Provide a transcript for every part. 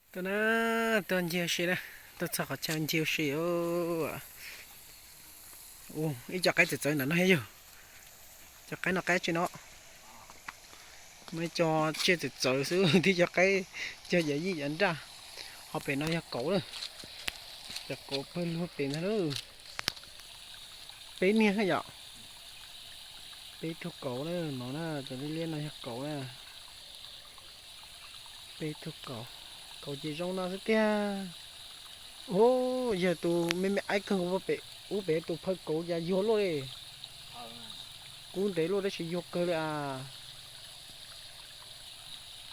Tuaj na, tuaj ncig ua si na, tuaj txog qhov chaw ncig ua si. Ua ib co qaib txawv txawv ntawm no thiab yog, cov qaib no qaib tsi no. Muaj ib co tsiaj txawv txawv xwb, tib co qaib, cov yav yij yav nraj. Ho pem no yog kauv lawm, cov kauv pawg lug pem ntag lauj. Peb niag yom, peb tug kauv na, no na, cov liab liab no yog kauv na. Peb tug kauv, kauv ces zoo no xwb tiag. Ub, yog tus me me aib kawg ub pem tus phaw kauv cas yuag luaj li. Kub ntev luaj tab sis yuag kawg li as.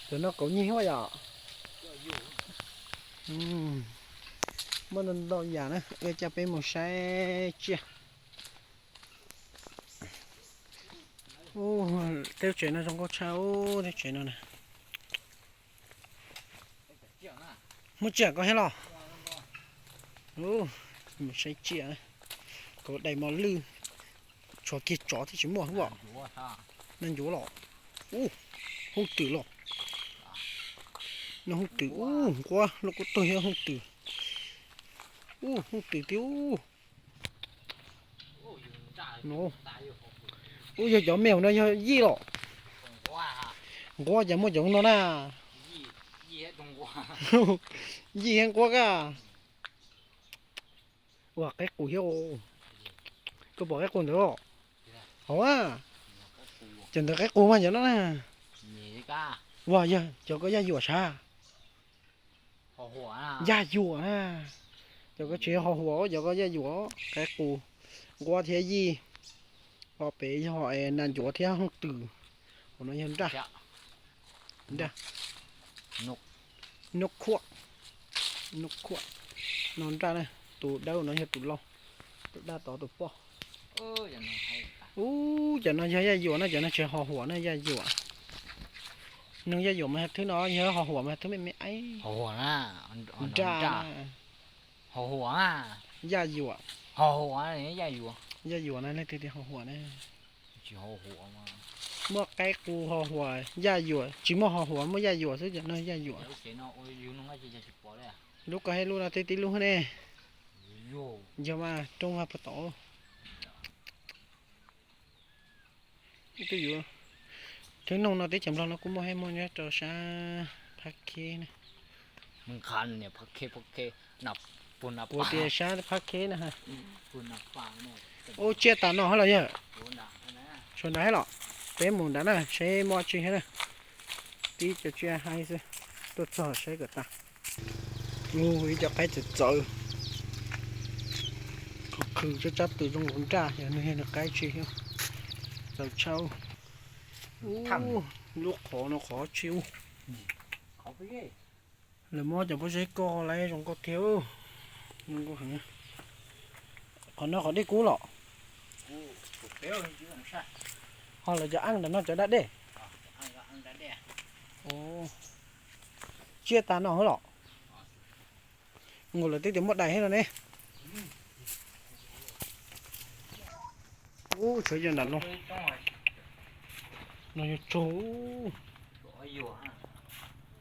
Cov no kauv nyeg ua yom. Muaj ntau ntau yam na, ua cas peb mus saib tsiaj. Ub, tej tsev no zoo nkauj tshaj ub, tej tsev no na. Muaj tsiaj koj thiab los? Mus saib tsiaj, kauv dais mos lwj, tshuav kiag tsov thiab tsis muaj hwb. Nag ncuav los. Ub, hooj twm los. No hooj twm ub, nquab loj kuj tuag thiab hooj twm. Ub, hooj twm tiag ub. Ub, yog cov me hauv no yog yij los? Nquab cas muaj cov no na? Yij thiab nquab kaj. Ua qaib qus thiab. Koj pom qaib qus ntawd los? Hauv a, cov ntawd qaib qus mas cov no na. Ua yog cov koj yaj yuam sav? Yaj yuam na. Cov koj tsis yog ho huam, cov koj yaj yuam, qaib qus, nquab thiab yij. Ho pem yog nas ncuav thiab hooj twm. Hauv no yog nraj, nraj, nub khuam, nub khuam. No nraj na, tus dawb no yog tus laus, tus daj tod tus poj. Ub, cov no yog yaj yuam na, cov no tsis ho huam na, yaj yuam. Noog yaj yuam mas yog thwb no, yog ho huam mas yog thwb me me aib. Nraj, yaj yuam, yaj yuam na, leej twg tias ho huam na. Muaj qaib qus ho huam, yaj yuam, tsis muaj ho huam, muaj yaj yuam xwb, cov no yaj yuam. Lub koj hais lub no tib tib lub ne. Yog mas rooj vag puag tod. Twb yuav, thwb noog no teb chaws Nplog no kuj muaj, hais muaj nyob rau sab Phab Kheb na. Puas tias sab Phab Kheb na. Ub, tsiaj tas no hab los yog? Tshuav nrad hab los? Peb mus nrad na, seb muaj tsi hab na. Tib co tsiaj haib xwb, tuaj txog saib kom tag. Ub, ib co qaib txawv txawv, khwv khwv tsab tsab tw zoo nkaus nraj, yog nws yog nws qaib tsi thiab. Txawv tshaj. Ub, lub qhov no qhov tsi ub. Lawv muab cov pob zeb koj lawm zoo nkauj thiab. Zoo nkauj heev. Qhov no qhov dej kub los? Ho lawv cov anj ntawm no cov da dej. Tsiaj tas no hab los? Nkaus lawv twb tias muaj dais thiab no ne. Ub, tshuav yog nram no. No yog tsaug.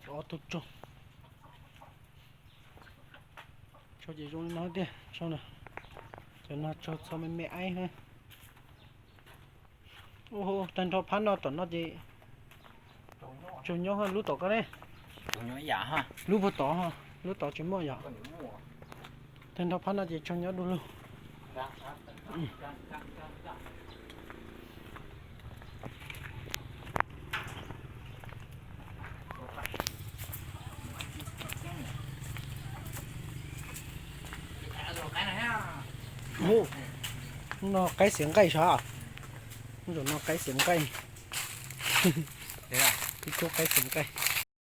Tshuav ob tug tsaug. Tsaug ces zoo li no tiag. Cov no tsaug txho me me aib hab. Ub, tag nrho phab no tom no ces tsaug nyob, lub tom koj ne? Lub puag tod, lub tod tsis muaj yom? Tag nrho phab no ces tsaug nyob du lug. Ub, no qaib xiav nqaij sav. Ub, no qaib xiav nqaij. Ib tug qaib xiav nqaij.